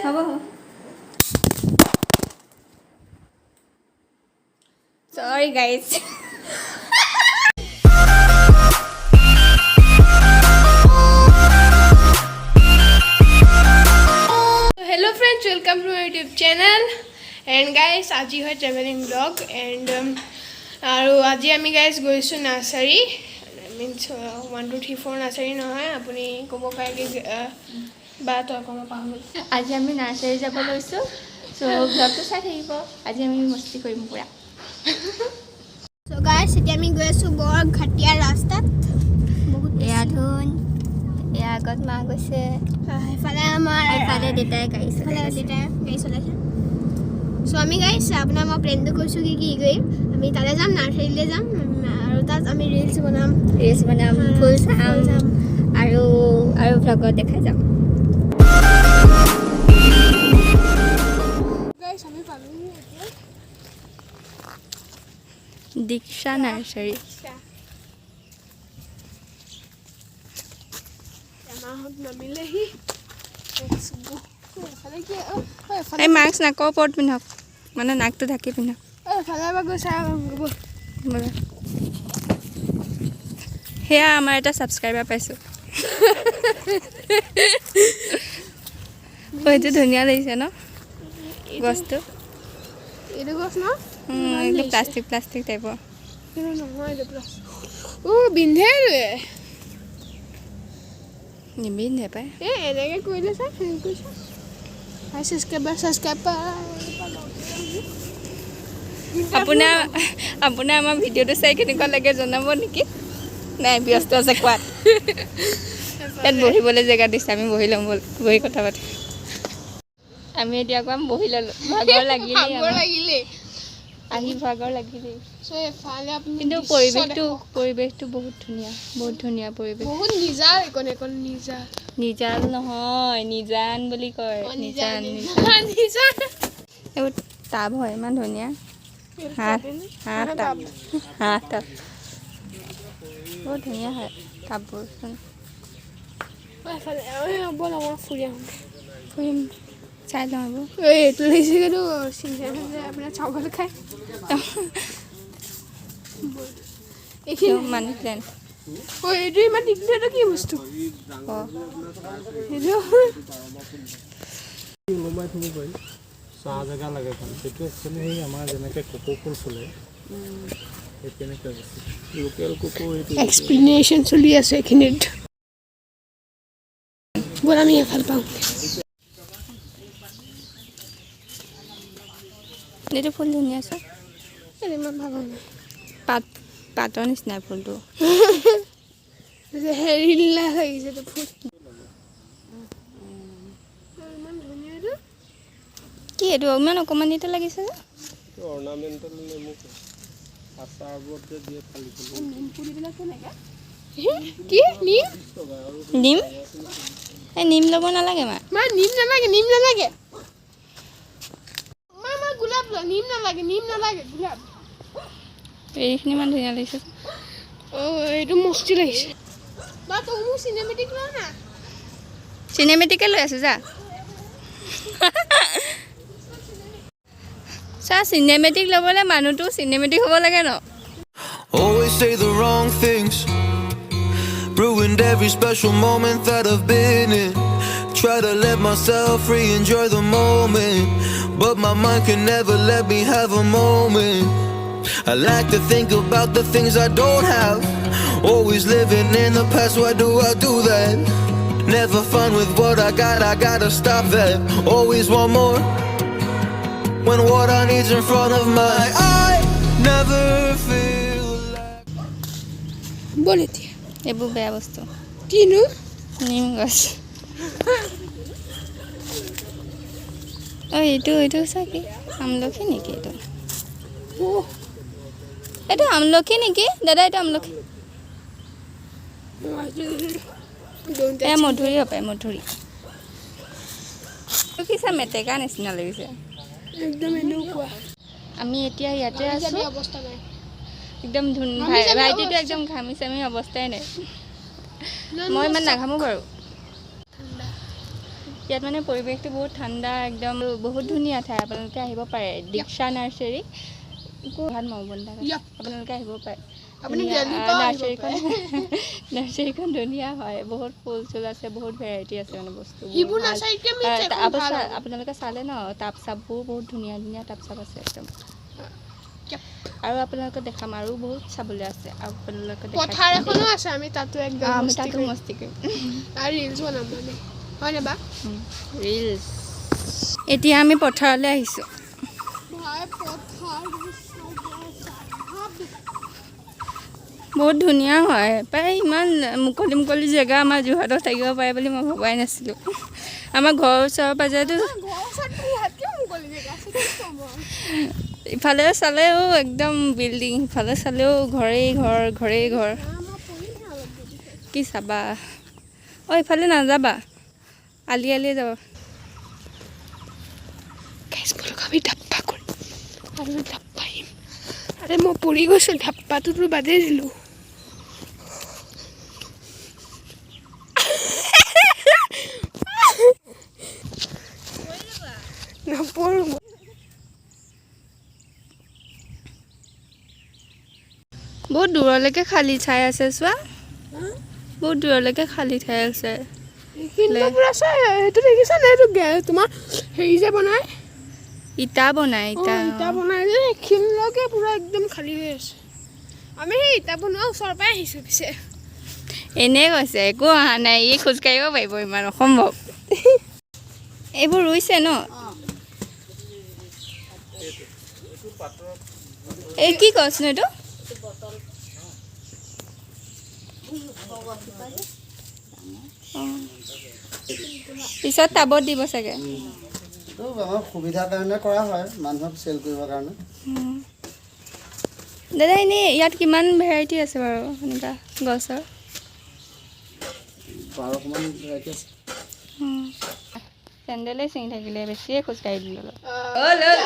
হ'ব হ'ব। Sorry guys. Hello friends, welcome to my YouTube channel. And guys, আজি হয় ট্ৰেভেলিং ব্লগ এণ্ড আৰু আজি আমি গাইজ গৈছোঁ nursery, means 1 2 3 4 nursery নহয়, আপুনি ক'ব পাৰে কি বা তই ক'ব পাহৰি। আজি আমি নাৰ্চাৰী যাব লৈছোঁ। চ' ব্লগটো চাই থাকিব, আজি আমি মস্তি কৰিম পূৰা। চ' গাইছ, এতিয়া আমি গৈ আছোঁ বৰ ঘাটিয়া ৰাস্তাত বহুত। এয়া ধুন, এয়া আগত মা গৈছে। সেইফালে আমাৰ এফালে দেউতাই গাড়ী সেইফালে চলাই আছে। দেউতাই গাড়ী চলাইছে। চ' আমি গাইছ, আপোনাৰ মই প্লেনটো কৈছোঁ কি কি কৰিম। আমি তালৈ যাম, নাৰ্চাৰীলৈ যাম আৰু তাত আমি ৰিলচ বনাম। ৰিলচ বনাম, ফুল চাম। ফুল চাম। আৰু ভ্লগত দেখাই যাম। গাইজ, আমি পালোহি এতিয়া। দীক্ষা নাৰ্চাৰী। মাহঁত নামিলেহি। Let's go. এফালে কি? অ, এফালে। এই মাস্ক নাকৰ ওপৰত পিন্ধক, মানে নাকটো ঢাকি পিন্ধক। অ, এফালে এবাৰ গৈ চাই আহোঁ, ব'ল। ব'লা। সেয়া আমাৰ এটা ছাবস্ক্ৰাইবাৰ পাইছোঁ। অ, এইটো ধুনীয়া লাগিছে ন গছটো? এইটো গছ ন? এইটো প্লাষ্টিক প্লাষ্টিক টাইপৰ। কিন্তু নহয়, এইটো প্লাষ্টিক। অ', বিন্ধে এইটোৱে। নিবিন্ধে পাই। এই এনেকৈ কৰিলে চা, সেনেকৈ কৰিছা। হাই ছাবস্ক্ৰাইবাৰ, ছাবস্ক্ৰাইব। আপোনাৰ আমাৰ ভিডিঅ'টো চাই কেনেকুৱা লাগে জনাব নেকি? নাই, ব্যস্ত আছে কোৱাত। ইয়াত বহিবলৈ জেগা দিছে, আমি বহি ল'ম। ব'ল, বহি কথা পাতিম। আমি এতিয়া অকণমান বহি ল'লোঁ, ভাগৰ লাগিলেই। ভাগৰ আমাৰ লাগিলে। আহি ভাগৰ লাগিলেই। চ' এফালে আপুনি কিন্তু দৃশ্য পৰিৱেশটো দেখক। পৰিৱেশটো বহুত ধুনীয়া, বহুত ধুনীয়া পৰিৱেশ। বহুত নিজান, এইকণ এইকণ নিজান। নিজান নহয়, নিজান বুলি কয়। অ, নিজান। নিজান। নিজান, নিজান। এইবোৰ টাব হয়, ইমান ধুনীয়া হাঁহ হাঁহ টাব, হাঁহ টাব, বহুত ধুনীয়া হয় টাববোৰ চোন। অ, এফালে ব'ল, অকণমান ফুৰি আহোঁগৈ। ফুৰিম, চাই লওঁ এইবোৰ। এই এইটো লাগিছে কিন্তু চিন্তা আপোনাৰ চাউল খায় এইখিনি। Money plant. অ, এইটো ইমান দীঘলীয়া, এইটো কি বস্তু? অঁ। সেইটো। ওলমাই থ'ব পাৰি, ছাঁ জেগা লাগে খালি। সেইটো একচুৱেলি সেই আমাৰ যেনেকৈ কপৌ ফুল ফুলে, সেই তেনেকুৱা বস্তু, লোকেল কপৌ সেইটো। এক্সপ্লেনেশ্যন চলি আছে এইখিনিত। ব'ল, আমি এফাল পাওঁ। এইটো ফুল ধুনীয়া আছে। ইমান ভাল নাই। পাত পাতৰ নিচিনা ফুলটো। হেৰিলা লাগিছে এইটো ফুল, ইমান ধুনীয়া এইটো। কি এইটো ইমান অকণমানিতে লাগিছে যে? এইটো অৰ্ণামেণ্টেল নেমু কয়। আচাৰবোৰত যে দিয়ে ফালি ফালি। নিম পুলিবিলাক কেনেকৈ কি নিম? নিম, এই নিম ল'ব নালাগে মা। মা, নিম নালাগে, নিম নালাগে মা। মা, গোলাপ ল, নিম নালাগে, নিম নালাগে, গোলাপ। এইখিনি ইমান ধুনীয়া লাগিছে। অঁ, এইটো মস্তি লাগিছে। বা, তই মোৰ চিনেমেটিক ল না। চিনেমেটিকে লৈ আছোঁ, যা চা। চিনেমেটিক ল'বলৈ মানুহটো চিনেমেটিক হ'ব লাগে ন? Always say the wrong things. Ruined every special moment that I've been in. Try to let myself free, enjoy the moment. But my mind can never let me have a moment. I like to think about the things I don't have. Always living in the past, why do I do that? Never fun with what I got, I gotta stop that. Always want more. When what I need's in front of my eye, never feel like. ব'ল এতিয়া। এইবোৰ বেয়া বস্তু। কিনো? নিম গছ। অঁ, এইটো চা, কি আমলখি নেকি এইটো? এইটো আমলখি নেকি দাদা? এইটো আমলখি। এয়া মধুৰি হপায়, মধুৰি। এইটো কি চা, মেটেকা নিচিনা লাগিছে। একদম এনেকুৱা। আমি এতিয়া ইয়াতে ঘামি আছোঁ। জামি অৱস্থা নাই। একদম ধুন ঘামি ভাই জামি ভাইটিটো অৱস্থা। একদম ঘামি চামি অৱস্থাই নাই। মই ইমান নাঘামো বাৰু। ঠাণ্ডা। ইয়াত মানে পৰিৱেশটো বহুত ঠাণ্ডা, একদম বহুত ধুনীয়া ঠাই। আপোনালোকে আহিব পাৰে, দীক্ষা নাৰ্চাৰী, যোৰহাট মৌবন্ধা। আপোনালোকে আহিব পাৰে। আপুনি ধুনীয়া, দেলহিৰ পৰাও আহিব। নাৰ্চাৰীখন, নাৰ্চাৰীখন ধুনীয়া হয়। বহুত ফুল চুল আছে, বহুত ভেৰাইটি আছে মানে বস্তুবোৰ সেইবোৰ ভাল। নাৰ্চাৰীতকৈ মিক্স এখন ভাল হ'ব। আপোনালোকে চালে ন, টাব চাববোৰ বহুত ধুনীয়া ধুনীয়া টাব চাব আছে একদম। আৰু আপোনালোকে দেখাম, আৰু বহুত চাবলৈ আছে আপোনালোকে দেখাই। পথাৰ এখনো আছে, আমি তাতো একদম আমি মস্তি তাতো কৰিম। মস্তি কৰিম। আৰু ৰিলচ বনাম মানে, হয়নে বা? ৰিলচ। এতিয়া আমি পথাৰলৈ আহিছোঁ। ভাই, পথাৰ। বহুত ধুনীয়া হয় প্ৰায়। ইমান মুকলি মুকলি জেগা আমাৰ যোৰহাটত থাকিব পাৰে বুলি মই ভবাই নাছিলোঁ। আমাৰ ঘৰৰ ওচৰৰ পাজৰেতো ঘৰৰ ওচৰত ইয়াতকেও মুকলি জেগা আছে, কি ক'ব? ইফালে চালেও একদম বিল্ডিং, সিফালে চালেও ঘৰেই ঘৰ, ঘৰেই ঘৰ। মই পঢ়িমহে অলপ দেৰি। কি চাবা? অঁ, ইফালে নাযাবা, আলি আলিয়ে যাবা। গাইছ, ব'লক, আমি ধাপ্পা কৰিম আৰু ধাপ্পা আহিম। আৰে, মই পৰি গৈছোঁ, ধাপ্পাটোতো বাদেই দিলোঁ। নপৰোঁ মই। বহুত দূৰলৈকে খালী ঠাই আছে চোৱা, বহুত দূৰলৈকে খালী ঠাই আছে। কিন্তু পুৰা চাই, সেইটো দেখিছা নে? সেইটো তোমাৰ হেৰি যে বনায়। ইটা বনাই। ইটা। ইটা বনাই যে, সেইখিনিলৈকে পুৰা একদম খালী হৈ আছে। আমি সেই ইটা বনোৱা ওচৰৰ পৰাই আহিছোঁ পিছে। এনেই কৈছে, একো অহা নাই। ই খোজকাঢ়িব পাৰিব? ইমান অসম্ভৱ। এইবোৰ ৰুইছে ন? এই কি গছনো এইটো? অঁ। পিছত টাবত দিব চাগে। এইটো আমাৰ সুবিধাৰ কাৰণে কৰা হয়, মানুহক চেল কৰিবৰ কাৰণে। দাদা, এনেই ইয়াত কিমান ভেৰাইটি আছে বাৰু এনেকুৱা গছৰ? 12শমান ভেৰাইটি আছে। চেণ্ডেলেই ছিঙি থাকিলে, বেছিয়ে খোজকাঢ়ি দিলোঁ অলপ। হ'ল হ'ল।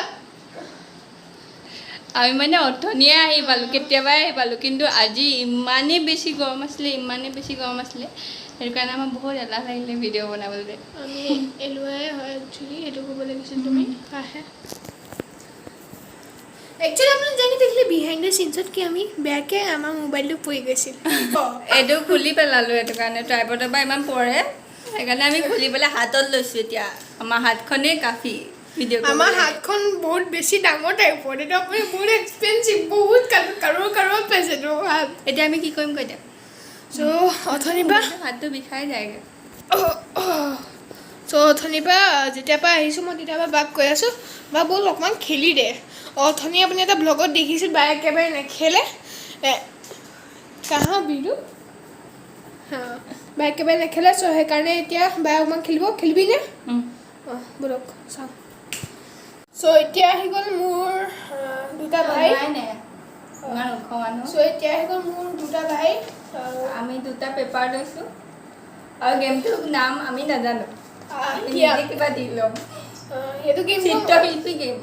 আমি মানে অথনিয়ে আহি পালোঁ, কেতিয়াবাই আহি পালোঁ, কিন্তু আজি ইমানেই বেছি গৰম আছিলে, ইমানেই বেছি গৰম আছিলে, সেইটো কাৰণে আমাৰ বহুত এলাহ লাগিলে ভিডিঅ' বনাবলৈ। আমি এলোৱাই হয় একচুৱেলি, সেইটো ক'ব লাগিছিল তুমি। আহে একচুৱেলি আপুনি যেনেকৈ দেখিলে বিহাইণ্ড the চিনছত কি আমি বেয়াকৈ আমাৰ মোবাইলটো পৰি গৈছিল। এইটো খুলি পেলালোঁ, সেইটো কাৰণে ট্ৰাইপডৰ পৰা ইমান পৰে, সেইকাৰণে আমি খুলি পেলাই হাতত লৈছোঁ। এতিয়া আমাৰ হাতখনেই কাফি ভিডিঅ'। আমাৰ হাতখন বহুত বেছি ডাঙৰ টাইপৰ, এইটো আপুনি বহুত এক্সপেঞ্চিভ, বহুত কাৰোৰ কাৰোৰ পাইছে এইটো হাত। এতিয়া আমি কি কৰিম কৈ দে। চ' অথনিৰ পৰা হাতটো বিষাই যায়গৈ। চ' অথনিৰ পৰা, যেতিয়াৰ পৰা আহিছোঁ মই, তেতিয়াৰ পৰা বাক কৈ আছোঁ, বা ব'ল অকণমান খেলি দে। অথনি আপুনি এটা ব্লগত দেখিছিল, বা একেবাৰে নেখেলে। কাহা বিৰু হা, বা একেবাৰে নেখেলে। চ' সেইকাৰণে এতিয়া বাই অকণমান খেলিব। খেলিবি নে? অঁ, ব'লক চাওঁ। চ' এতিয়া আহি গ'ল মোৰ দুটা ভাই। ইমান ওখ মানুহ। চ' এতিয়া আহি গ'ল মোৰ দুটা ভাই। আমি দুটা পেপাৰ লৈছোঁ আৰু গেমটোৰ নাম আমি নাজানো। আমি এতিয়া নিজে কিবা দি ল'ম। সেইটো গেম। চিত্ৰশিল্পী গেম।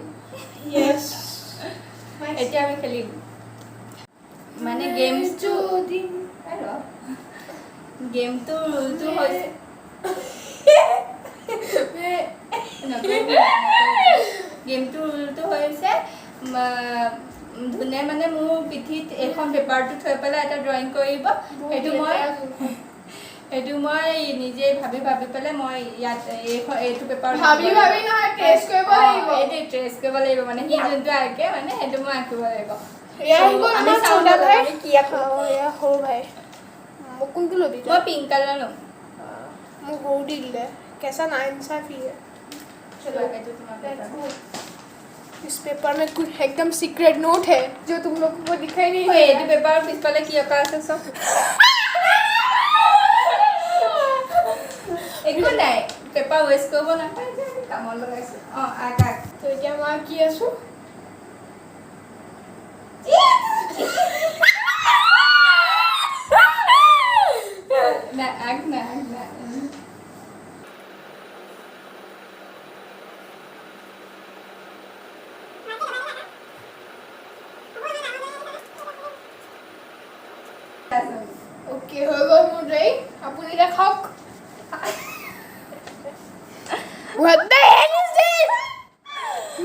য়েছ। এতিয়া আমি খেলিম মানে গেমটোৰ ৰুলটো হৈছে, নকৰিবি, নকৰিবি। গেমটোৰ ৰুলটো হৈছে, ধুনে মানে মোৰ পিঠিত এইখন পেপাৰটো থৈ পেলাই এটা ড্ৰয়িং কৰিব। সেইটো মই নিজে ভাবি ভাবি পেলাই মই ইয়াত এইখন এইটো পেপাৰ ভাবি ভাবি নহয়, ট্ৰেছ কৰিব লাগিব। এইটো ট্ৰেছ কৰিব লাগিব, মানে সি যোনটো আঁকে মানে সেইটো মই আঁকিব লাগিব। এয়া আহি গ'ল আমি আমাৰ চাওঁ চৌদা ভাই। আমি কি আঁকো। অঁ, এয়া সৰু ভাই। মোক কোনটো ল'বি তই? মই পিংক কালাৰ ল'ম। মোক সৰু দি দিলে, कैसा नाइंसाफी है। चलो। এইটো তোমাৰ Let's paper. go. इस पेपर में कुछ एकदम सीक्रेट नोट है जो तुम लोगों को दिखाई नहीं ঐ, दे। এইটো পেপাৰৰ পিছফালে কি অঁকা আছে চব। একো নাই, পেপাৰ ৱেষ্ট কৰিব নাপায় যে, আমি কামত লগাইছোঁ। অঁ, আঁক আঁক। তো এতিয়া মই আঁকি আছো। নাই, আঁক না, আঁক না। অ'কে, হৈ গ'ল মোৰ ড্ৰয়িং, আপুনি দেখাওক। What the hell is this?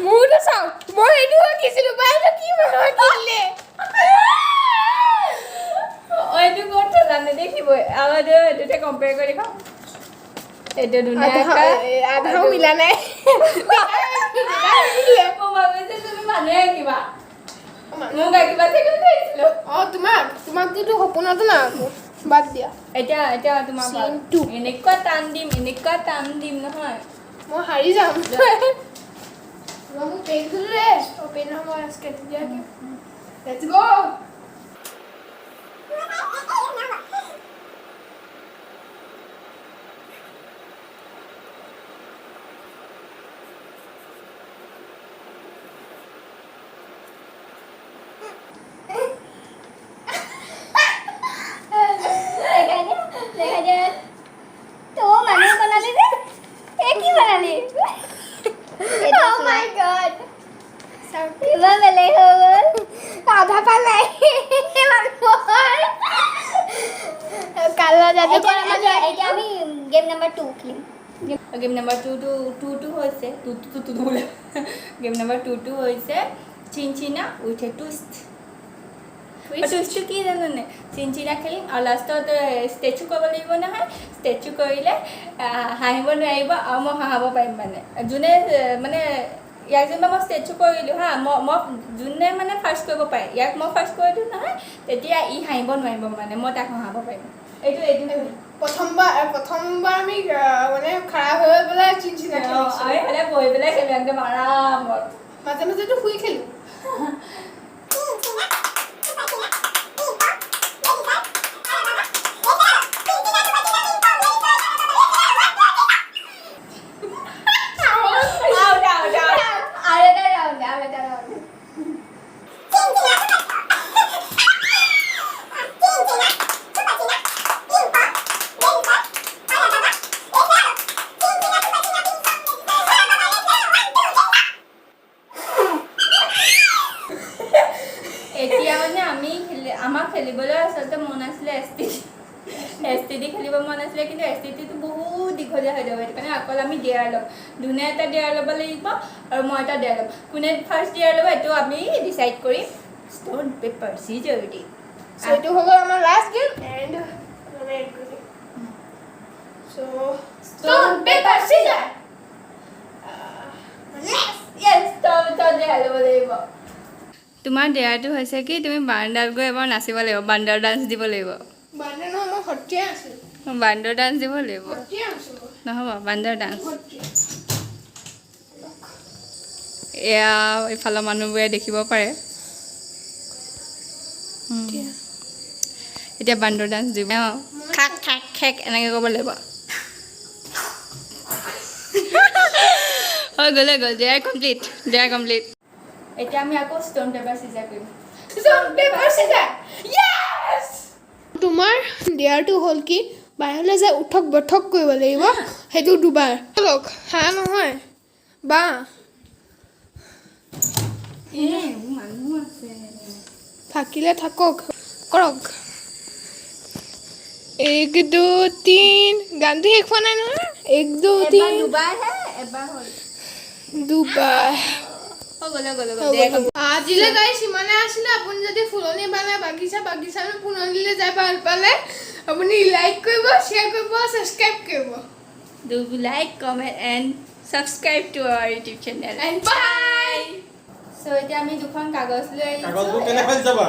মোৰতো চাওক, মই সেইটো আঁকিছিলোঁ, বা এইটো কি মানুহ আঁকিলে? অ, এইটো ক'ত থলা নেদেখিবই। আৰু এইটো এইটোতে কম্পেয়াৰ কৰি দেখাওঁ। এইটো ধুনীয়া। আধা আধাও মিলা নাই। মই ভাবিছোঁ তুমি মানুহে আঁকিবা, মোক আঁকিবা চাগে বুলি ভাবিছিলোঁ। অঁ, তোমাকতো সপোনতো নাআঁকো, বাদ দিয়া। এতিয়া তোমাৰ Scene two. এনেকুৱা টান দিম, এনেকুৱা টান দিম নহয়। মই হাৰি যাম। মই মোক পেন দে। অঁ, পেন নহয়, মই স্কেচ দিয়া। Let's go. দেখাই দে, দেখাই দে। তই মানুহ বনালি যে, এই কি বনালি? Oh my God, কিবা বেলেগ হৈ গ'ল। আধা পালাই মানুহৰ কালা যাদু এতিয়া কৰা। এতিয়া আমি গেম নাম্বাৰ 2 খেলিম। গেম নাম্বাৰ টুটো হৈছে, টু টু টু বোলে, গেম নাম্বাৰ 2টো হৈছে চিনচিনা উইথ এ টুইষ্ট। টুইষ্টটো কি জানানে? চিনচিনা খেলিম আৰু লাষ্টত ষ্টেচু কৰিব লাগিব নহয়। ষ্টেচু কৰিলে হাঁহিব নোৱাৰিব আৰু মই হাঁহাব পাৰিম। মানে যোনে মানে ইয়াক যেনিবা মই ষ্টেচু কৰিলোঁ হা, মই যোনে মানে ফাৰ্ষ্ট কৰিব পাৰে, ইয়াক মই ফাৰ্ষ্ট কৰি দিওঁ নহয়, তেতিয়া ই হাঁহিব নোৱাৰিব, মানে মই তাক হঁহাব পাৰিম। এইটো প্ৰথমবাৰ আমি মানে খাৰা হৈ পেলাই চিনচিনা খেলিছোঁ। আমি সদায় বহি পেলাই খেলোঁ একদম আৰামত। মাজে মাজেতো শুই খেলোঁ। Out, out, out. আৰু এটা ৰাউণ্ড, আৰু এটা ৰাউণ্ড। এতিয়া মানে আমি আমাক খেলিবলৈ আচলতে মন আছিলে এছ টি ডি খেলিব মন আছিলে, কিন্তু এছ টি ডিটো বহুত দীঘলীয়া হৈ যাব। সেইটো কাৰণে অকল আমি ডেয়াৰ ল'ম। ধুনে এটা ডেয়াৰ ল'ব লাগিব আৰু মই এটা ডেয়াৰ ল'ম। কোনে ফাৰ্ষ্ট ডেয়াৰ ল'ব, এইটো আমি ডিচাইড কৰিম ষ্ট'ন পেপাৰ চিজাৰ দি। চ' এইটো হৈ গ'ল আমাৰ লাষ্ট গেম এণ্ড আমি এণ্ড কৰি দিম। চ' ষ্ট'ন পেপাৰ চিজাৰ। য়েছ, তই ডেয়াৰ ল'ব লাগিব। তোমাৰ ডেয়াৰটো হৈছে কি, তুমি বাৰাণ্ডাত গৈ এবাৰ নাচিব লাগিব, বান্দৰ ডান্স দিব লাগিব। বান্দৰ নহয়, মই সত্ৰীয়া আছোঁ। বান্দৰ ডান্স দিব লাগিব। সত্ৰীয়া আছোঁ। নহ'ব, বান্দৰ ডান্স। সত্ৰীয়া। এয়া এইফালৰ মানুহবোৰে দেখিব পাৰে। এতিয়া বান্দৰ ডান্স দিব। অঁ, খাক খাক খেক এনেকৈ ক'ব লাগিব। হৈ গ'ল, হৈ গ'ল। Dare complete, dare complete. এতিয়া আমি আকৌ ষ্ট'ন পেপাৰ চিজাৰ কৰিম। Stone paper scissor, yes. তোমাৰ ডেয়াৰটো হ'ল কি, বাহিৰলৈ যাই উঠক বঠক কৰিব লাগিব, সেইটো দুবাৰ। লওক, হাঁহ নহয়, বাঁহ। এ মানুহ আছে। থাকিলে থাকক, কৰক। এক, দুই, তিন। গানটো শেষ হোৱা নাই নহয়। এক, দুই, এবাৰ। তিন। দুবাৰহে, এবাৰ হ'ল। দুবাৰ। হৈ গ'ল, হৈ গ'ল, হৈ গ'ল। Dare complete। আজিলৈ গাইছ ইমানে আছিলে। আপুনি যদি ফুলনি পালে, বাগিচা ফুলনিলৈ যাই ভাল পালে, আপুনি লাইক কৰিব, শ্বেয়াৰ কৰিব, ছাবস্ক্ৰাইব কৰিব। Do like, comment and subscribe to our YouTube channel. And bye. So এতিয়া আমি দুখন কাগজ লৈ আহিছোঁ। কাগজবোৰ কেনেকৈ যাবা?